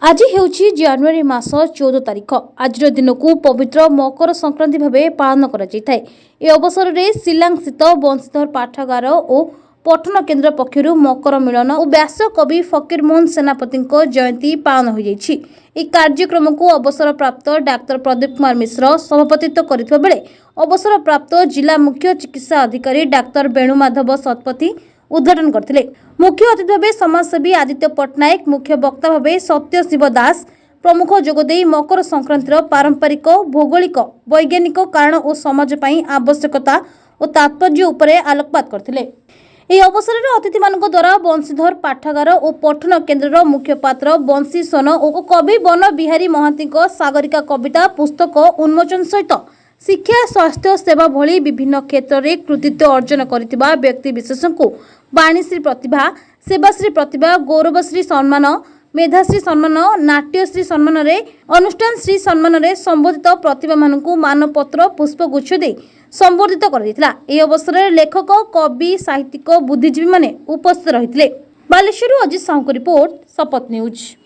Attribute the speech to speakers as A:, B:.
A: ଆଜି ହେଉଛି ଜାନୁଆରୀ ମାସ 14 ତାରିଖ। ଆଜିର ଦିନକୁ ପବିତ୍ର ମକର ସଂକ୍ରାନ୍ତି ଭାବେ ପାଳନ କରାଯାଇଥାଏ। ଏହି ଅବସରରେ ଶିଲାଂସ୍ଥିତ ବଂଶୀଧର ପାଠାଗାର ଓ ପଠନ କେନ୍ଦ୍ର ପକ୍ଷରୁ ମକର ମିଳନ ଓ ବ୍ୟାସ କବି ଫକୀରମୋହନ ସେନାପତିଙ୍କ ଜୟନ୍ତୀ ପାଳନ ହୋଇଯାଇଛି। ଏହି କାର୍ଯ୍ୟକ୍ରମକୁ ଅବସରପ୍ରାପ୍ତ ଡାକ୍ତର ପ୍ରଦୀପ କୁମାର ମିଶ୍ର ସଭାପତିତ୍ୱ କରିଥିବା ବେଳେ ଅବସରପ୍ରାପ୍ତ ଜିଲ୍ଲା ମୁଖ୍ୟ ଚିକିତ୍ସା ଅଧିକାରୀ ଡାକ୍ତର ବେଣୁମାଧବ ଶତପଥୀ ଉଦ୍ଘାଟନ କରିଥିଲେ। ମୁଖ୍ୟ ଅତିଥି ଭାବେ ସମାଜସେବୀ ଆଦିତ୍ୟ ପଟ୍ଟନାୟକ, ମୁଖ୍ୟ ବକ୍ତା ଭାବେ ସତ୍ୟ ଶିବ ଦାସ ପ୍ରମୁଖ ଯୋଗଦେଇ ମକର ସଂକ୍ରାନ୍ତିର ପାରମ୍ପରିକ, ଭୌଗୋଳିକ, ବୈଜ୍ଞାନିକ କାରଣ ଓ ସମାଜ ପାଇଁ ଆବଶ୍ୟକତା ଓ ତାତ୍ପର୍ଯ୍ୟ ଉପରେ ଆଲୋକପାତ କରିଥିଲେ। ଏହି ଅବସରରେ ଅତିଥିମାନଙ୍କ ଦ୍ୱାରା ବଂଶୀଧର ପାଠାଗାର ଓ ପଠନ କେନ୍ଦ୍ରର ମୁଖପାତ୍ର ବଂଶୀ ସୋନ ଓ କବି ବନ ବିହାରୀ ମହାନ୍ତିଙ୍କ ସାଗରିକା କବିତା ପୁସ୍ତକ ଉନ୍ମୋଚନ ସହିତ ଶିକ୍ଷା, ସ୍ୱାସ୍ଥ୍ୟ ସେବା ଭଳି ବିଭିନ୍ନ କ୍ଷେତ୍ରରେ କୃତିତ୍ୱ ଅର୍ଜନ କରିଥିବା ବ୍ୟକ୍ତିବିଶେଷଙ୍କୁ ବାଣୀଶ୍ରୀ ପ୍ରତିଭା, ସେବାଶ୍ରୀ ପ୍ରତିଭା, ଗୌରବଶ୍ରୀ ସମ୍ମାନ, ମେଧାଶ୍ରୀ ସମ୍ମାନ, ନାଟ୍ୟଶ୍ରୀ ସମ୍ମାନରେ, ଅନୁଷ୍ଠାନ ଶ୍ରୀ ସମ୍ମାନରେ ସମ୍ବୋଧିତ ପ୍ରତିଭାମାନଙ୍କୁ ମାନପତ୍ର, ପୁଷ୍ପଗୁଚ୍ଛ ଦେଇ ସମ୍ବର୍ଦ୍ଧିତ କରାଯାଇଥିଲା। ଏହି ଅବସରରେ ଲେଖକ, କବି, ସାହିତ୍ୟିକ, ବୁଦ୍ଧିଜୀବୀମାନେ ଉପସ୍ଥିତ ରହିଥିଲେ। ବାଲେଶ୍ୱରରୁ ଅଜିତ ସାହୁଙ୍କ ରିପୋର୍ଟ, ଶପଥ ନ୍ୟୁଜ୍।